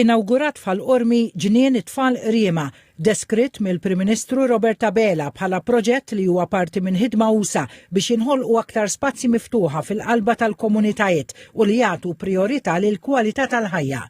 Inawgurat f'Ħal Qormi Ġnien it-Tfal Qriema, deskritt mill-Prim Ministru Robert Abela bħala proġett li huwa parti minn ħidma usa' biex jinħolqu aktar spazji miftuħa fil-qalba tal-komunitajiet u li jagħtu prijorità lill-kwalità tal-ħajja.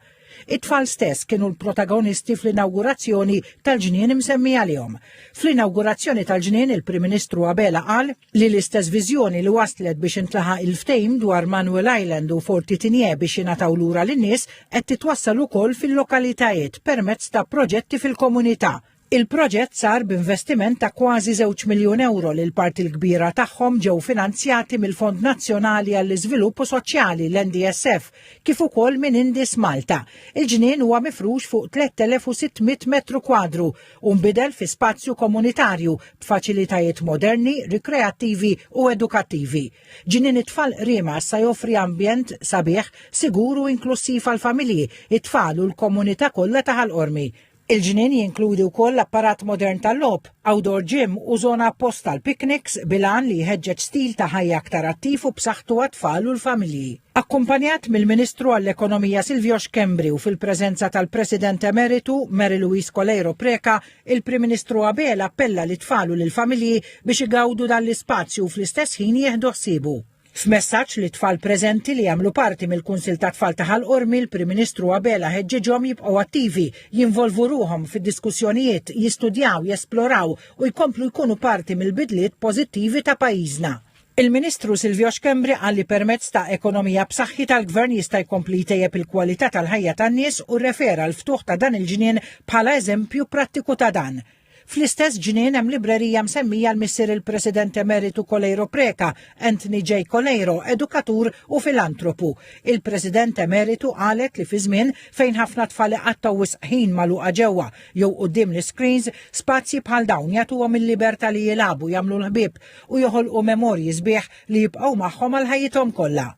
It-tfal stess kienu l-protagonisti fl-inawgurazzjoni tal-ġnien imsemmi għalihom. Fl-inawgurazzjoni tal-ġnien il-Prim Ministru Abela qal li l-istess viżjoni li waslet biex intlaħaq il-ftehim dwar Manuel Island u Forti Tignè biex jingħataw lura lin-nies qed titwassal ukoll fil-lokalitajiet permezz ta' proġetti fil-komunità. Il-proġett sar b'investiment ta' kważi żewġ miljun ewro li l-parti l-kbira tagħhom ġew finanzjati mill-Fond Nazzjonali għall-Iżvilupp u Soċjali, l-NDSF, kif ukoll minn Indis Malta. Il-ġnien huwa mifrux fuq 3,600 metru kwadru u nbidel fi spazju komunitarju b'faċilitajiet moderni, rikreattivi u edukattivi. Ġnien it-Tfal Qriema issa joffri ambjent sabiħ, sigur u inklussiv għall-familji, it-tfal u l-komunità kollha ta' Ħal Qormi. Il-ġnien jinkludi wkoll apparat modern tal-logħob, outdoor gym u żona apposta għal picnics bil-għan li jħeġġeġ stil ta' ħajja aktar attiv u b'saħħtu għat-tfal u l-familji. Akkumpanjat mill-Ministru għall-Ekonomija Silvio Schembri u fil-preżenza tal-President Emeritu Mary Louise Coleiro Preca, il-Prim Ministru Abela appella lit-tfal u lill-familji biex igawdu dan l-ispazju u fl-istess ħin jieħdu ħsiebu. F'messaġġ lit-tfal preżenti li jagħmlu parti mill-Kunsill tat-Tfal ta' Ħal Qormi, l-Prim Ministru Abela ħeġġiġhom jibqgħu attivi, jinvolvu ruħhom fid-diskussjonijiet, jistudjaw, jesploraw u jkomplu jkunu parti mill-bidliet pożittivi ta' pajjiżna. Il-Ministru Silvio Schembri qal li permezz ta' ekonomija b'saħħitha l-Gvern jista' jkompli jtejjeb il-kwalità tal-ħajja tan-nies u rrefera l-ftuħ ta' dan il-ġnien bħala eżempju prattiku ta' dan. Fl-istess ġnien hemm librerija msemmija għal missier il-President Emeritu Coleiro Preca, Anthony J. Coleiro, edukatur u filantropu. Il-President Emeritu qalet li fi żmien fejn ħafna tfal iqattgħu wisq ħin magħluqa ġewwa jew quddiem l-iscreens, spazji bħal dawn jagħtuhom il-libertà li jilagħbu, jagħmlu l-ħbieb u joħolqu memorji sbieħ li jibqgħu magħhom għal ħajjithom kollha.